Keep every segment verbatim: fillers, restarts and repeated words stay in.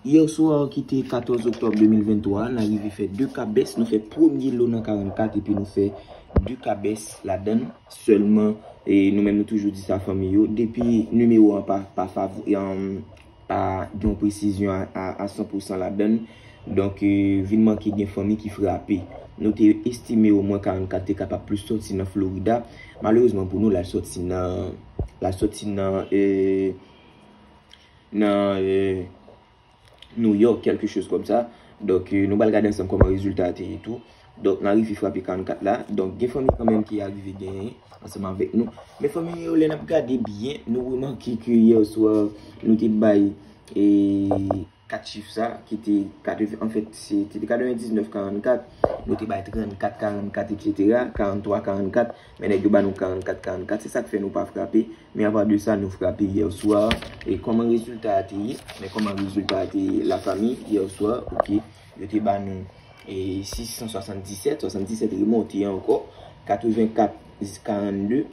Yè swa ki te katòz oktòb de mil venntwa, n arive fè de kabès. Nou fè premye lo nan karannkat epi nou fè de kabès ladan l. Sèlman, e nou menm nou toujou di sa fanmi yo, depi nimewo an pa, pa, fav- an, pa gen yon presizyon a, a, a san pou san ladan l, donk, e, vin manke gen fanmi ki frape. Nou te estime omwen karannkat te kapab plis sòti nan Florida. Malerezman pou nou, l al sòti nan, l al sòti nan, e, nan, e, New York, quelque chose comme ça. Donk, e, nou pral gade ansanm kòman rezilta a te ye tou. Donk, n arive frape karannkat la. Donk, gen fanmi kanmenm ki arive genyen ansanm avèk nou. Men fanmi yo, lè n ap gade byen, nou remake ke yè swa, nou te bay, e, kat chif sa, ki te katreven, anfèt, se, se te katrevendiznèf karannkat. Nou te bay trannkat karannkat, etsetera, karanntwa karannkat. Men nèg yo ba nou karannkat karannkat. Se sa k fè nou pa frape. Men apa de sa, nou frape yè swa. E kòman rezilta a te ye? Men kòman rezilta a te ye, lafanmi, yè swa, oke. Yo te ba nou, e, sis san swasanndisèt, swasanndisèt remonte ankò, katrevenkat karannde,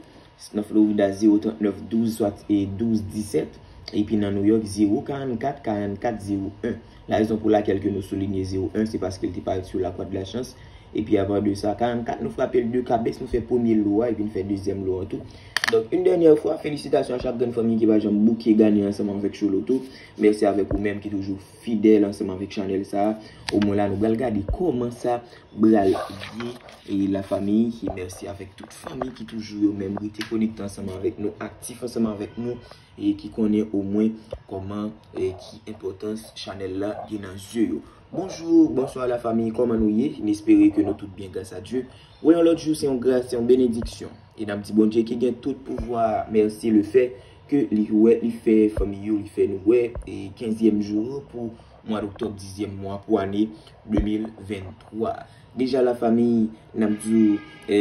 nan Florida, zewo trannèf douz, swa, e, douz disèt, epi nan New York, zewo karannkat karannkat zewo en. La rezon pou lakèl ke nou soulinye zewo en, se paske l te parèt sou la croix de la chance. Epi apa de sa, karannkat, nou frape l de kabès, nou fè premye lo a, epi n fè dezyèm lo an tou. Donk, yon dènyè fwa, felisitasyon a chak grenn fanmi ki pa janm bouke gagne ansanm avèk Choloto. Mèsi avèk ou menm ki toujou fidèl ansanm avèk chanèl sa a. Omwen la, nou pral gade kòman sa pral ye, e, lafanmi. E mèsi avèk tout fanmi ki toujou yo menm rete konekte ansanm avèk nou, aktif ansanm avèk nou, e ki konnen omwen kòman, e ki enpòtans chanèl la gen nan zye yo. Bonjou, bonswa lafanmi, kòman nou ye? N espere ke nou tout byen, gras a Dye. Wè yon lòt jou, se yon gras, se yon benediksyon. E n ap di Bondye ki gen tout pouvwa a mèsi, lefè ke li wè, li fè fanmi yo, li fè nou wè, e kenzyèm jou pou mwa doktòb, dizyèm mwa pou ane de mil venntwa. Deja lafanmi, n ap di, e,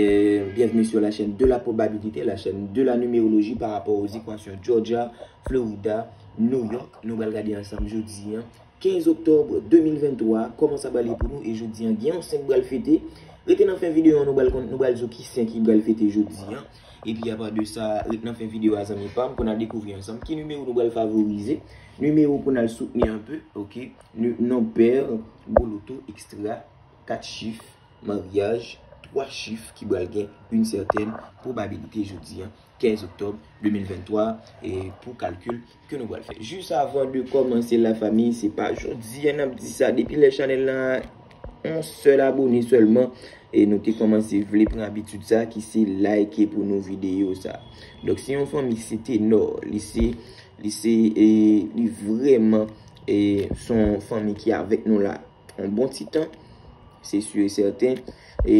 bienvenue sur la chaîne de la probabilité, la chaîne de la numérologie par rapport aux équations Georgia, Florida, New York. Nou pral gade ansanm jodi a, kenz oktòb de mil venntwa, kòman sa pral ye pou nou, e jodi a, gen yon senk pral fete. Rete nan fen videyo a, nou pral konn, nou pral di w ki senk ki pral fete jodi a. Epi apa de sa, ret nan fen videyo a, zanmi pa m, pou n al dekouvri ansanm ki nimewo nou pral favorize, nimewo pou n al soutni anpe, oke? Nou, non pè, gwo loto, ekstra, kat chif, maryaj, twa chif ki pral gen yon sètèn pwobabilite jodi a, kenz oktòb de mil venntwa, e pou kalkil ke nou pral fè. Jis avan de kòmanse lafanmi, se pa jodi a n ap di sa, depi lè chanèl la yon sèl abone sèlman, e nou te kòmanse vle pran abitid sa ki se like pou nou videyo sa. Donk, se yon fanmi, se tenò, li se, li se, e, li vrèman, e, se yon fanmi ki avèk nou la yon bon ti tan, se si e sèten. E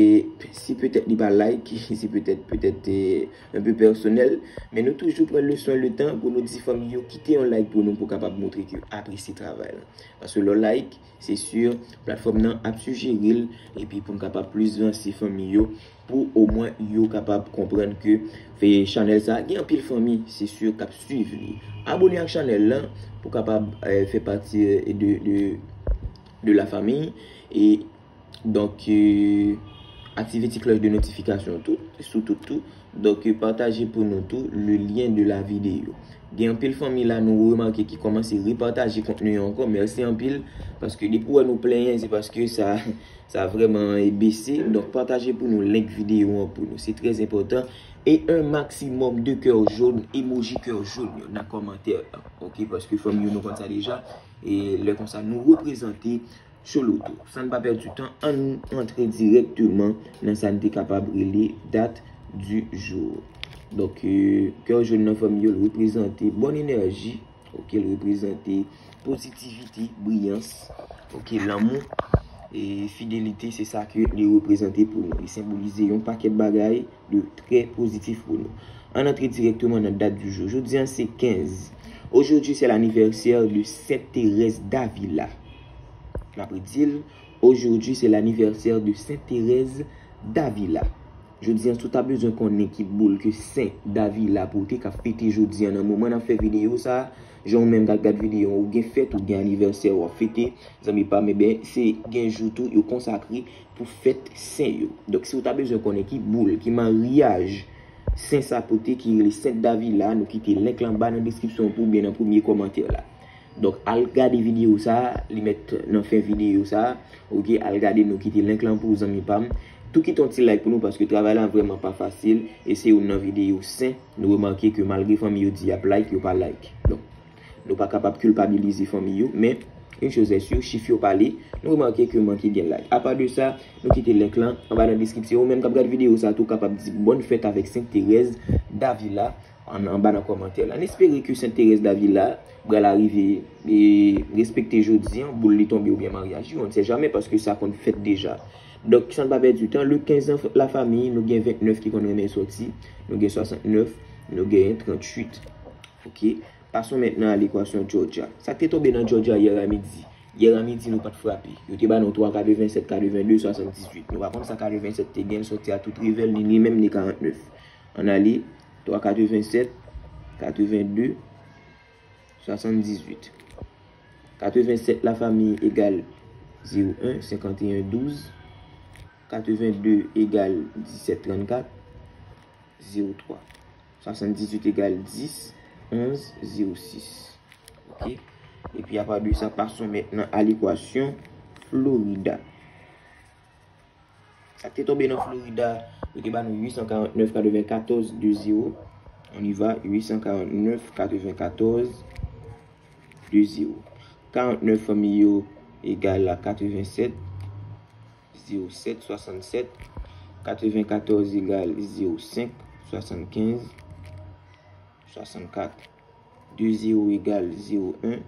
si petèt li pa like, se petèt, petèt, e, un peu personnel, men nou toujou pran le swen, le tan pou nou di fanmi yo kite yon like pou nou, pou kapab montre ke apresye travay la. Paske lè w like, se si platfòm nan ap sijere l, epi pou n kapab plis vanse fanmi yo, pou omwen yo kapab konprann ke, e, chanèl sa gen anpil fanmi, se si, k ap swiv li. Abone ak chanèl lan pou kapab, e, fè pati, e, de, de, de lafanmi. E donk, e, aktive ti klòch de notifikasyon tou, sou tout tou. Donk, e, pataje pou nou tou le lien de la vidéo. Gen anpil fanmi la nou remake ki kòmanse repataje kontni yo ankò. Mèsi anpil, paske depi w wè nou plenyen, se paske sa, sa vrèman, e, bese. Donk, pataje pou nou link videyo an pou nou. Se trè enpòtan. E un maximum de cœur jaune, emoji cœur jaune yo nan kòmantè la. Oke, paske fanmi yo nou konn sa deja. E lè konsa, nou reprezante Choloto. San n pa pèdi tan, ann antre dirèkteman nan sa n te kapab rele dat di jou. Donk, e, kè jòn nan fanmi yo, l reprezante bòn enèji, oke, l reprezante pozitivite, briyans, oke, lanmou, e fidelite, se sa ke li reprezante pou nou. Li senbolize yon pakèt bagay de trè pozitif pou nou. Ann antre dirèkteman nan dat di jou. Jodi a, se kenz. Aujourd'hui, c'est l'anniversaire de Sainte Thérèse d'Avila. N ap redi l, aujourd'hui, c'est l'anniversaire de Sainte Thérèse d'Avila. Jodi a, si w ta bezwen konnen ki boul ke Sen Davila pote, k ap fete jodi a, nan moman n ap fè videyo sa a, jan w menm k ap gad videyo an, ou gen fèt, ou gen anivèsè, w ap fete, zanmi pa m, ebyen, se gen jou tou yo konsakre pou fèt sen yo. Donk, si w ta bezwen konnen ki boul, ki maryaj sen sa pote ki rele Sainte Davila, nou kite link lan anba nan deskripsyon pou oubyen nan premye kòmantè la. Donk, al gade videyo sa a, li mèt nan fen videyo sa a. Oke, al gade, nou kite link lan pou zanmi pa m. Tou kite yon ti like pou nou, paske travay la vrèman pa fasil, e se youn nan videyo sen. Nou remake ke malgre fanmi yo di y ap like, yo pa like. Donk, nou pa kapab kilpabilize fanmi yo, men une chose est sûre, chif yo pale, nou remake ke manke gen like. Apa de sa, nou kite link lan anba nan deskripsyon. Ou menm k ap gade videyo sa a tou kapab di bòn fèt avèk Sent Terèz Davila an, anba nan kòmantè la. N espere ke Sent Terèz Davila pral arive e respekte jodi an, boul li tonbe oubyen maryaj li, on ne sait jamais, paske sa konn fèt deja. Donk, san pa pèdi tan, le kenz an, lafanmi, nou gen ventnèf ki konn renmen sòti, nou gen swasantnèf, nou gen tranntuit. Oke? Passons maintenant à l'équation Georgia. Sa k te tonbe nan Georgia yè a midi? Yè a midi, nou pa t frape. Yo te ba nou twa katrevennsèt, katrevende, swasanndizuit. Nou pa konn sa katrevennsèt te gen, l sòti a tout revè l, ni li menm, ni karantnèf. Ann ale, twa katrevennsèt, katrevende, swasanndizuit. Katrevennsèt, lafanmi, egal zewo en, senkanteyen, douz. Katrevende egal disèt, trannkat, zewo twa. Swasanndizuit egal dis, onz, zewo sis. Oke? Epi, apa de sa, passons maintenant à l'équation Florida. Sa k te tonbe nan Florida, yo te ba nou uit san karantnèf, katrevenkatòz, de zewo. On y va, uit san karantnèf, katrevenkatòz, de zewo. Karantnèf fanmi yo egal a katrevennsèt, zewo sèt, swasannsèt. Katrevenkatòz egal zewo senk, swasannkenz, swasannkat. De zewo egal zewo en,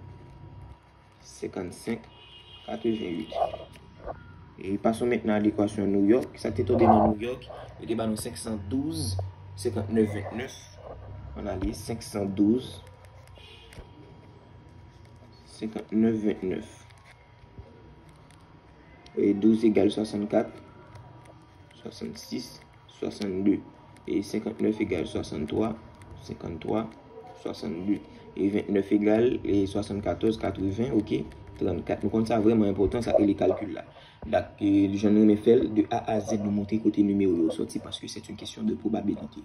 senkannsenk, katrevenuit. E passons maintenant à l'équation New York. Sa k te tonbe nan New York, yo te ba nou senk san douz, senkantnèf, ventnèf. Ann ale, senk san douz, senkantnèf, ventnèf. E douz egal swasannkat, swasannsis, swasannde. E senkantnèf egal swasanntwa, senkanntwa, swasannde. E ventnèf egal, e swasannkatòz, katreven, oke, trannkat. Nou konn sa vrèman enpòtan, sa rele kalkil la. Dak, e, jan nou renmen fè l, de A a Z, nou montre kote nimewo yo sòti, paske c'est une question de probabilité.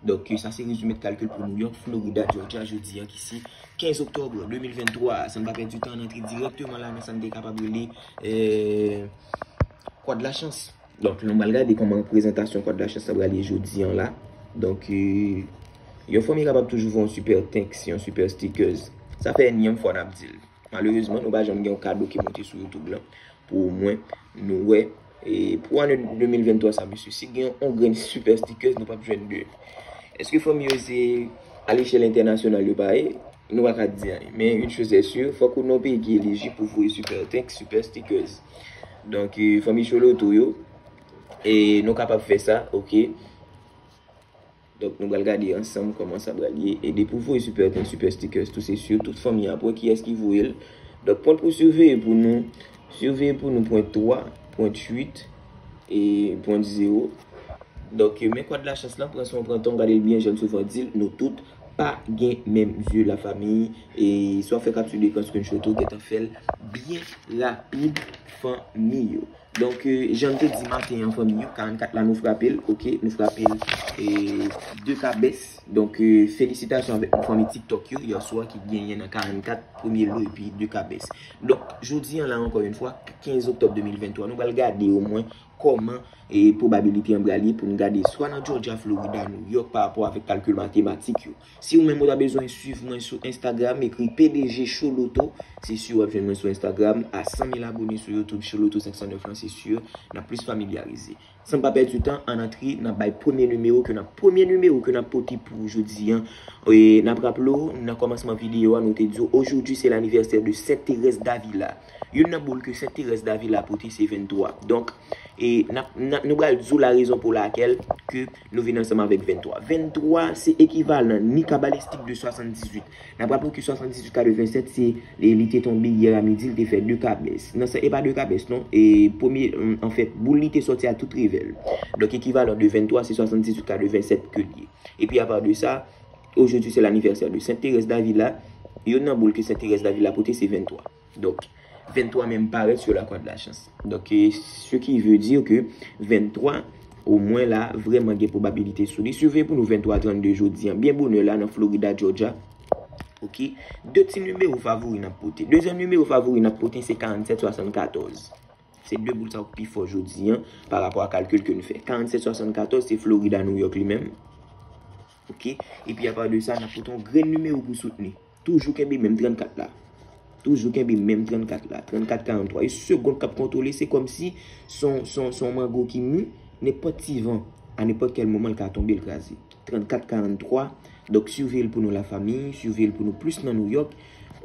Donk, sa se rezime de kalkil pou New York, Florida, Georgia, jodi an ki se kenz oktòb de mil venntwa. San n pa pèdi tan, n antre dirèkteman la nan sa n te kapab rele, eh, Kwa de la chans. Donk, nou pral gade kòman prezantasyon Kwa de la chans la pral ye jodi an la. Donk, eh, yon fanmi kapab toujou voye yon super thanks, yon super stickers. Sa fè enyèm fwa n ap di l. Malerezman, nou pa janm gen yon kado ki monte sou YouTube lan pou omwen nou wè. E pou ane de mil venntwa sa, mesye, si gen yon grenn super stickers, nou p ap jwenn de. Èske fanmi yo se a lechèl entènasyonal yo pa ye? Nou pa ka di anyen. Men, une chose est sûre, fòk ou nan yon peyi ki elijib pou voye super thanks, super stickers. Donk, eh, fanmi Choloto yo, e nou kapab fè sa, oke? Donk, nou pral gade ansanm kòman sa pral ye. E depi w voye super thanks, super stickers, tou se sur, tout fanmi an ap wè kiyès ki voye l. Donk, pwen pou siveye pou nou, siveye pou nou pwen twa, pwen uit e pwen zewo. Donk, men Kwa de la chans lan, pran san w pran tan w, gade l byen, jan m souvan di l, nou tout pa gen menm zye, lafanmi. E si w ap fè kapti dekran, screenshot ou, gentan fè l byen rapid, fanmi yo. Donk, eh, jan m te di maten an, fanmi yo, karannkat la nou frape l, oke, nou frape l, eh, de kabès. Donk, eh, felisitasyon avèk nou fanmi TikTok yo, yèswa ki genyen nan karannkat, premye lo epi de kabès. Donk, jodi an la, ankò yon fwa, kenz oktòb de mil venntwa, nou pral gade omwen kòman, eh, pwobabilite an pral ye pou n gade swa nan Georgia, Florida, New York, pa rapò avèk kalkil matematik yo. Si ou menm ou ta bezwen swiv mwen sou Instagram, ekri P D G Choloto. Se si w ap jwenn mwen sou Instagram. A san mil abone sou YouTube, Choloto senk san nèf lan, se si n ap plis familyarize. San n pa pèdi tan, ann antre nan bay premye nimewo ke n ap, premye nimewo ke n ap pote pou jodi an. E n ap raple w, nan kòmansman videyo a, nou te di w, aujourd'hui c'est l'anniversaire de Sainte Thérèse d'Avila. Youn nan boul ke Sainte Thérèse d'Avila pote, se venntwa. Donk, e n ap, n ap, nou pral di w larezon pou lakèl ke nou vin ansanm avèk venntwa. Venntwa, se ekivalan ni kabalistik de swasanndizuit. N ap raple w ke swasanndizuit katrevennsèt, se, e, li te tonbe yè a midi, li te fè de kabès. Nan sa, e pa de kabès, non. E premye, anfèt, boul li te sòti a tout revè l. Donk, ekivalan de venntwa, se swasanndizuit katrevennsèt ke l ye. Epi, apa de sa, aujourd'hui, c'est l'anniversaire de Sainte Thérèse d'Avila. Youn nan boul ke Sainte Thérèse d'Avila pote, se venntwa. Donk, venntwa menm parèt sur la Croix de la Chance. Donk, e, ce qui veut dire que venntwa, omwen la, vrèman gen pwobabilite sou li. Siveye pou nou venntwa trannde jodi an, byen bonè la nan Florida, Georgia. Ok, de ti nimewo favori n ap pote. Dezyèm nimewo favori n ap pote se karanntsèt swasannkatòz. Se de boul sa yo k pi fò jodi an pa rapò a kalkil ke nou fè. Karanntsèt swasannkatòz se Florida, New York li menm. Ok, epi apa de sa n ap pote yon grenn nimewo pou soutni. Toujou kenbe menm trannkat la. Toujou kenbe menm trannkat la. Trannkat karanntwa. E segonn k ap kontwole, se kòmsi se yon, se yon, se yon mango ki mi, nenpòt ti van, a nenpòt kèl moman, l ka tonbe, l kraze. Trannkat karanntwa. Donk, siveye l pou nou, lafanmi, siveye l pou nou plis nan New York.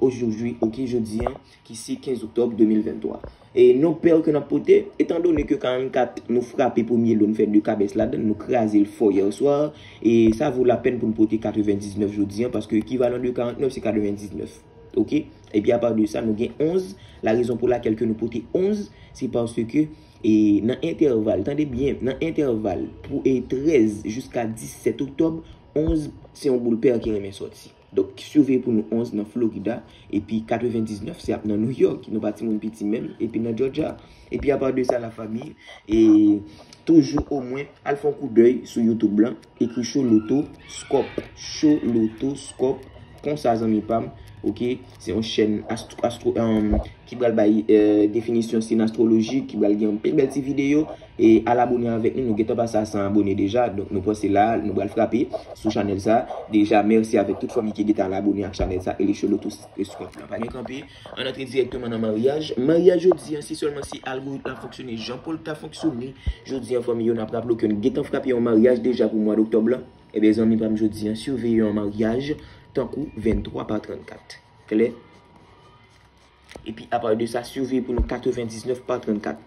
Ojoujoui, ok, jodi an, ki se kenz oktòb de mil venntwa. E non pè ke n ap pote, etandone ke karannkat, nou frape premye lo, nou fè de kabès ladan l, nou kraze l fò yè swa, e sa vo lapèn pou n pote katrevendiznèf jodi an, paske ekivalan de karantnèf se katrevendiznèf. Ok? Epi apa de sa, nou gen onz. La rezon pou lakèl ke nou pote onz, se paske, e nan entèval, tande byen, nan entèval pou e trèz jiska disèt oktòb, onz se yon boul pè ki renmen sòti. Donk, siveye pou nou onz nan Florida, epi katrevendiznèf se ap nan New York, nou pa timoun piti menm, epi nan Georgia. Epi apa de sa, lafanmi, e toujou omwen, al fè yon koudèy sou YouTube lan, ekri Choloto Scope, Choloto Scope, konsa zanmi pa m, ok, se yon chèn astro, astro, um, ki pral bay, eh, definisyon siy astwolojik, ki pral gen anpil bèl ti videyo, e al abone avèk nou, nou gentan pase a san abone deja, donk nou panse la, nou pral frape sou chanèl sa, deja, mèsi avèk tout fanmi ki gentan al abone ak chanèl sa, e le Choloto Scope lan. Pa gen kanpe, ann antre dirèkteman nan maryaj. Maryaj jodi an, si sèlman si algoritm la fonksyone jan pou l ta fonksyone, jodi an, fanmi yo, n ap raple ke n gentan frape yon maryaj deja pou mwa doktòb lan. Ebyen, zanmi pa m, jodi an, siveye yon maryaj tankou venntwa pa trannkat. Klè? Epi, apa de sa, siveye pou nou katrevendiznèf pa trannkat.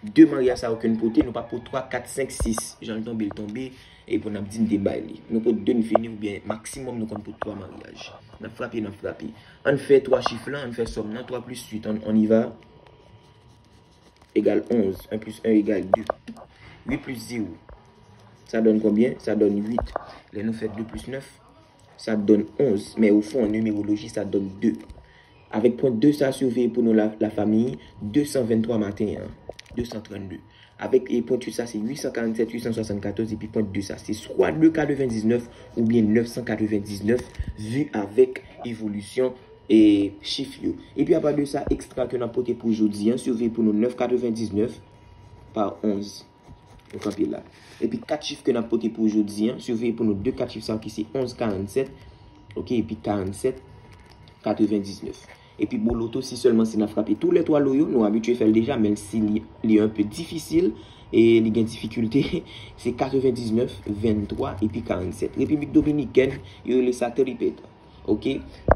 De maryaj sa yo ke n pote, nou pa pot twa, kat, senk, sis. Jan l tonbe, l tonbe. E pou n ap di n te bay li. Nou pot de n fini oubyen maksimòm nou konn pot twa maryaj. N ap frape, n ap frape. Ann fè twa chif lan, ann fè sòm nan, twa plis uit, on, on y va. Egal onz. Un plus un égale deux. Uit plis zewo. Sa donn konbyen? Sa donn uit. Lè nou fè de plis nèf, sa donn onz. Men ofon, an nimeroloji, sa donn de. Avèk pwen de sa, siveye pou nou la, lafanmi, de san venntwa maten an, de san trannde. Avèk, e, pwen uit sa, se uit san karannsèt, uit san swasannkatòz, epi pwen de sa, se swa de katrevendiznèf oubyen nèf san katrevendiznèf, vi avèk evolisyon, e, chif yo. Epi apa de sa, ekstra ke n ap pote pou jodi an, siveye pou nou nèf katrevendiznèf pa onz. Nou kanpe la. Epi kat chif ke n ap pote pou jodi an, siveye pou nou de kat chif sa yo ki se onz karannsèt, ok, epi karannsèt katrevendiznèf. Epi bon loto, si sèlman si n ap frape tou lè twa lo yo, nou abitye fè l deja, men si li, li enpe difisil, e li gen difikilte, se katrevendiznèf, venntwa, epi karannsèt. Repiblik Dominikèn, yo rele sa tripèt. Ok?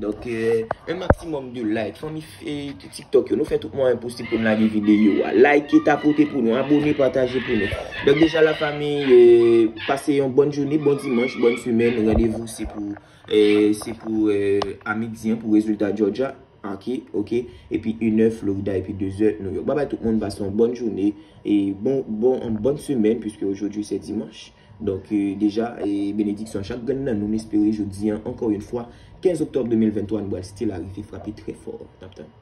Donk, euh, un maximum de like. Fanmi, eh, TikTok yo, nou fè tout mwayen posib pou n lage videyo a. Like, tapote pou nou, abone, pataje pou nou. Donk, deja lafanmi, eh, pase yon bòn jounen, bon dimanch, bòn semèn. Randevou se pou, eh, se pou, eh, a midi an pou rezilta Georgia. Ok, ok. Epi inè Florida, epi dezè New York. Babay tout moun, pase yon bòn jounen e bon, bon, yon bòn semèn, puiske aujourd'hui c'est dimanche. Donk, eh, deja, eh, benediksyon chak grenn nan nou, n espere jodi an, encore une fois, kenz oktòb de mil venntwa, nou pral still arive frape trè fò. N ap tann.